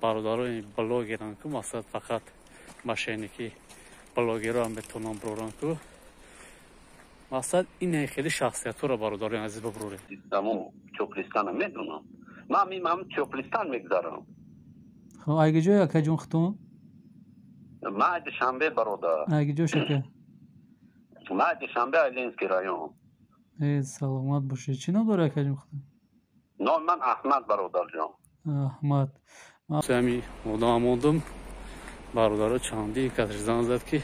Бародарони блогеран ку мақсад фақат мошенники блогерам метавонам бирорам ку мақсад ин хеле шахсиятҳоро бародарони азиз бибурорем. Дамо Тёплистана медонам. Ман ман Тёплистан мегзарам. Хоб, айги ҷой акаҷон хутун? Ман Душанбе, бародар. Айги ҷо шака? Ман Душанбе, Ленинский район. Э, саломат бошед. Чӣ ном дорӣ, акаҷон хутун? Номи ман Аҳмад, бародарҷон. Аҳмад. Ҳами одам мондум, бародаро, чандин кас занг зад, ки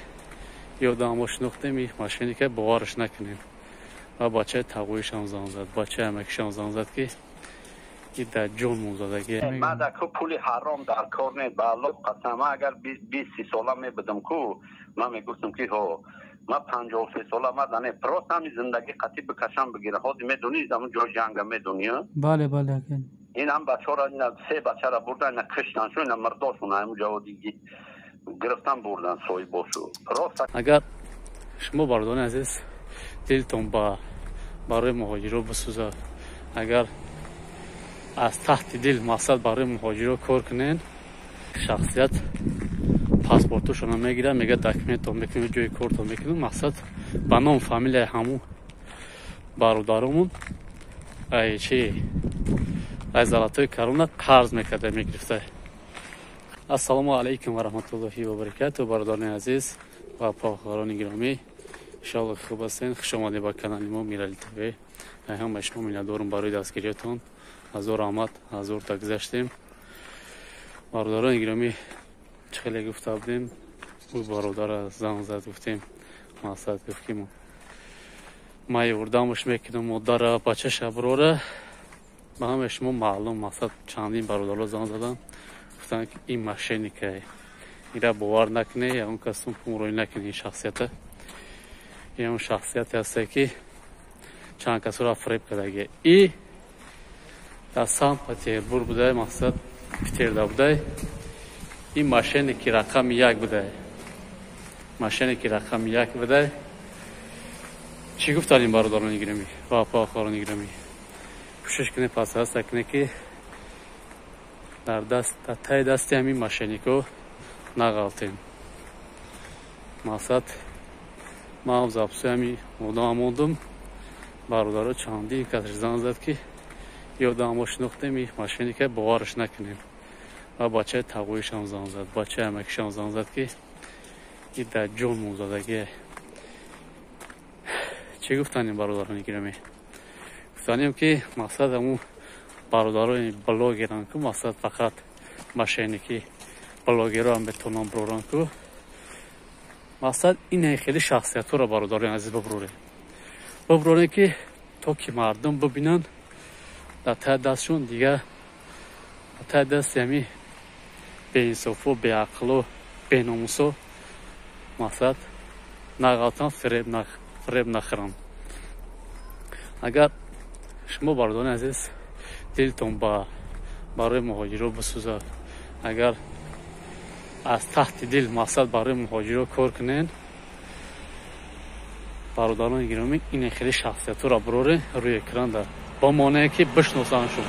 ёдам мо шинохтем, и мошенника бовараш накунем. Ва бачаи тағоишам занг зад, бачаи амакишам занг зад, ки и дар ҷон мозадаги. Ман дар ку пули ҳаром дар кор не, ба Аллоҳ қасам. Ман агар 20-30 сола мебудам ку, ман мегуфтам, ки ҳо, ман 53 сола, ман не, просто ҳами зиндагӣ қатӣ бикашам, бигирам. Ҳозир медонӣ, ҳамун ҷои ҷанга медонӣ? Бале, бале, ака. Ин ҳам бачаҳоро, ина се бачаро бурдан, ина киштан, ина мирдошон ҳамун ҷо диги гирифтан, бурдан соҳибошу просто. Агар шумо, бародарони азиз, дилтон ба барои муҳоҷиро бисӯзад, агар аз таҳти дил мақсад барои муҳоҷиро кор кунен, шахсият паспортошонро мегирад, мегӯяд, документон мекунем, ҷои кортон мекунем. Мақсад ба ном фамилияи ҳамун бародаромон ай чи ай Золотои Корона қарз мекарда, мегирифта. Ассалому алайкум ва раҳматуллоҳи ва баракату, бародарони азиз ва похоҳарони гиромӣ, иншоалло хуб ҳастен. Хуш омадед ба канали мо, Мирали ТВ. Ҳамаи шумо миннатдорум барои дастгириятон, ҳазор раҳмат. 1000 та гузаштем, бародарони гиромӣ. Чӣ хеле гуфта будем, ӯ бародара занг зад, гуфтем, мақсад гуфт, ки ман ёрдамаш мекунам, модара, бачаша бирора. Ба ҳамаи шумо маълум, мақсад чандин бародаро занг заданд, гуфтанд, ки ин мошенникае, ира бовар накунед, ягон касум пумроӣ накунед. Ин шахсията, ин шахсияте ҳасте, ки чанд касоро фиреб кардагия. И дар Санкт Петербург будай, мақсад Питерда будай. Ин мошенники рақами як будай, мошенники рақами як будай. Чӣ гуфтанд ин бародарони гиромӣ ва апоахорони гиромӣ? Кӯшиш кунед, пасраста кунед, ки дар даст, дар таи дасти ҳамин мошеннико нағалтем. Мақсад ман записои ҳами одамам мондум, бародаро, чандин кас занг зад, ки ёдам мо шинохтем, и мошенника бовараш накунем. Ва бачаи тағоишам занг зад, бачаи амакишам занг зад, ки и дар ҷон мозадагия. Чӣ гуфтанд ин бародарони гиромӣ? Гуфтанем, ки мақсад ҳамун бародарони блогеран ку мақсад фақат мошенники блогероам метавонам бирорам ку мақсад ин хеле шахсиятҳоро, бародарони азиз, бибурорем, бибурорем, ки то ки мардум бибинанд, дар таи дастшон дигар, дар таи дасти ҳами беинсофо, беақло, беномусо мақсад нағалтан, фиреб нахӯранд. Агар шумо, бародарони азиз, дилтон ба барои муҳоҷиро бисӯзад, агар аз таҳти дил мақсад барои муҳоҷиро кор кунед, бародарони гиромӣ, ин хеле шахсиятҳоро бироре рӯи экран дар бо монее, ки бишносандшон,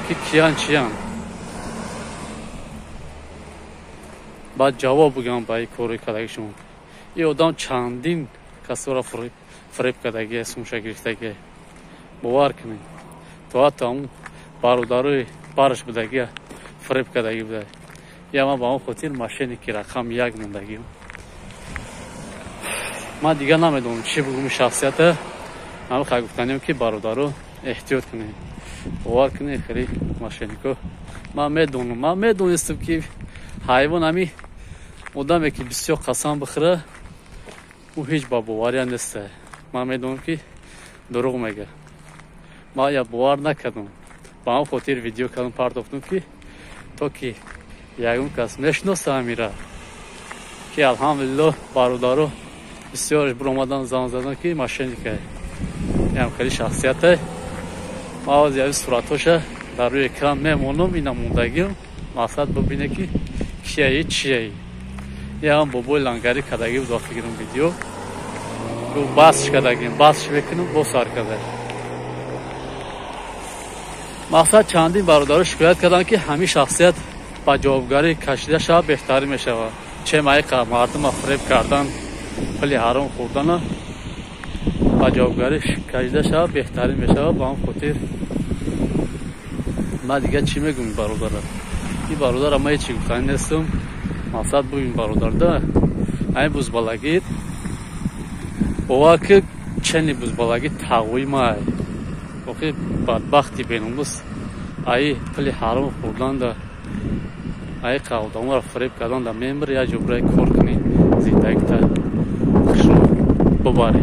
ки киян, чиян, баъд ҷавоб бигӯям ба ин кори кардагишон. Ин одам чандин касоро фиреб кардагия, сумша гирифтагия, бовар кунед, то ҳатто ҳамун бародарои бараш будагия фиреб кардагӣ буда. Я ман ба он хотир мошенники рақами як мондагиам. Ман дигар намедонам, чӣ бугум. Шахсията ман хай гуфтанем, ки бародаро, эҳтиёт кунед, бовар кунед, хеле мошеннико. Ман медонам, ман медонистам, ки ҳайвон ҳами одаме, ки бисёр қасам бихӯра, ӯ ҳеҷ ба бовария неста. Ман медонам, ки дурӯғ мега. Ман я бовар накардам, ба ҳам хотир видео кардам, партофтам, ки то ки ягон кас мешиноса ҳамира. Ки алҳамдулилло, бародаро бисёрш биромадан, занг задан, ки мошенникае, ям хеле шахсияте. Ман ҳозир яви суратҳоша дар рӯи экран мемонам, ина мондагиам, мақсад бибине, ки кияи, чияи. Ям бобои лангарӣ кардагӣ буд, вақте гирам видео, басш кардагим, басш мекунам, бо сар карда. Мақсад чандин бародаро шикоят карданд, ки ҳамин шахсият Ба ҷавобгарӣ кашида шавад, беҳтарӣ мешавад, чем айқа мардума фиреб кардан, пули ҳаром хӯрдана. Ба ҷавобгарӣ кашида шавад, беҳтарин мешавад. Ба ҳам хотир ман дига чӣ мегӯм бародара? Ин бародара ман ҳечи гуфтанӣ нестам. Мақсад бубин, бародарда, айн бузбалагӣ бовар ки чени бузбалагӣ тағвои май. Охи, бадбахти беномус, аи пули ҳаром хӯрданда, аи одаморо фиреб карданда мемири. Як ҷо бирай кор кунӣ, зиндагита хушро бубарӣ.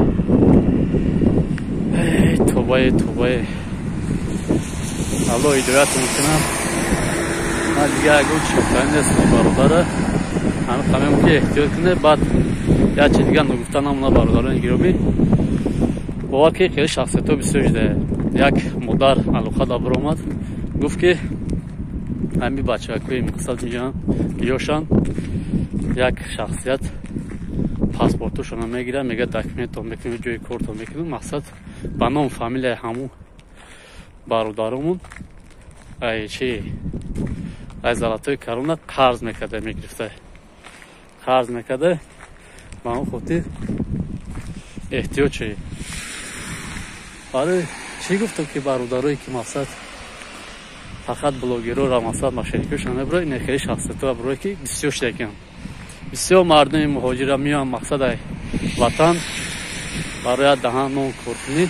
Тобае, тобае, Аллоҳ ҳидоятон кунад. Ман дига ягон чӣ гуфтанӣ нестам бародара. Ҳамин қамем ки эҳтиёт кунед. Баъд як чи дига ногуфта намона, бародарони гиромӣ. Бовар ки хеле шахсиятҳо бисёр шуда. Як модар алоқа да биромад, гуфт ки ҳамин бачакои мақсад инҷа ёшанд, як шахсият паспортошона мегирад, мегӯяд, документон мекунем, ҷои кортон мекунем. Мақсад, ба ном фамилияи ҳамун бародаромон ай чи ай Золотой Корона қарз мекарда, мегирифта, қарз мекарда. Ба ҳамон хотир эҳтиёт шавед. Барои чӣ гуфтам ки бародарое ки мақсад фақат блогерора, мақсад мошенникошон мебурои, ин хеле шахсиятҳоа бурое ки бисёр шудагиам. Бисёр мардуми муҳоҷира меоянд, мақсад, ай ватан барои даҳан нон кор кунӣ.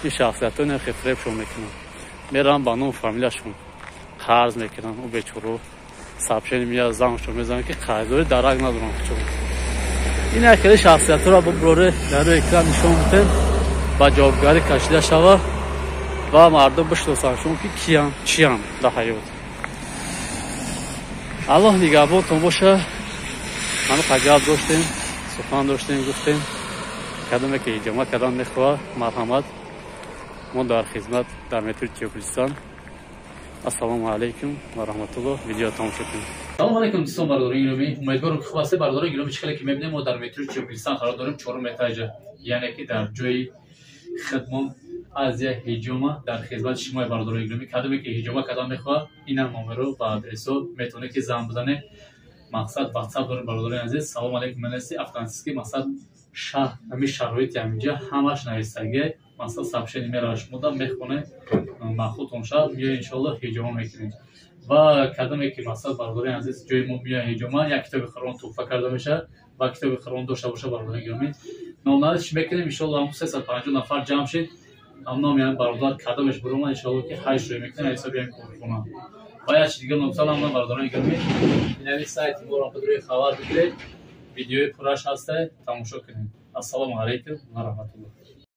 Ин шахсиятҳо нехе фиребшон мекунанд, мераванд, ба ном фамилияшон қарз мекунанд. Ӯ бечоро сообщение меяд, зангшон мезананд ки қарздори, дарак надоранд. Чун ин як хеле шахсиятҳоро буброре, дар рӯи экран нишон бидем, ба ҷавобгарӣ кашида шава ва мардум бишносанд шумо ки киян, чиян дар ҳаёт. Аллоҳ нигаҳбонтон боша. Ҳамин гап доштем, сухан доштем, гуфтем. Кадоме ки ҳиҷома кардан мехоҳад, марҳамат, мо дар хизмат дар метрои Тёплый Стан. Ассалому алайкум ва раҳматуллоҳ. Видео тамошо кунед. Салому алайкум, дӯстон, бародарони гиромӣ, умедворам ки хуб ҳастед. Бародарони гиромӣ, чӣ хеле ки мебинем, мо дар метрои Тёплый Стан қарор дорем, чорум этажа, яъне ки дар ҷои хидмон Азия Ҳиҷома дар хизмати шумои, бародарони гиромӣ. Кадоме ки ҳиҷома кардан мехоҳад, инам номеро ба адресо метавонед ки занг бизанед. Мақсад, Ватсап дорем, бародарони азиз. Салому алайкум менависӣ, автоматически мақсад шаҳр, ҳамин шароити ҳаминҷа ҳамаш нависагия. Мақсад, сообщение меравад шумода, мехонед, махутон шавад, меоя, иншоалло, ҳиҷома мекунед. Ва кадоме ки мақсад, бародарони азиз, ҷои мо меоя ҳиҷома, як китоби Қуръон туҳфа карда мешавад ва китоби Қуръон дошта боша. Бародарони гиромӣ, номнавис мекунем, иншоалло. Ҳамн 350 нафар ҷамъ шид, ҳам номи ҳам бародар кадомеш буромад, иншоалло, ки ҳашт рӯй мекунем ҳисоби ҳам корхона. Ва як чи дига ногуфта намонам, бародарони гиромӣ, инави сайти моро рӯи хабар бигиред, видеои пурраш ҳаста, тамошо кунед. Ассалому алайкум ва раҳматуллоҳ.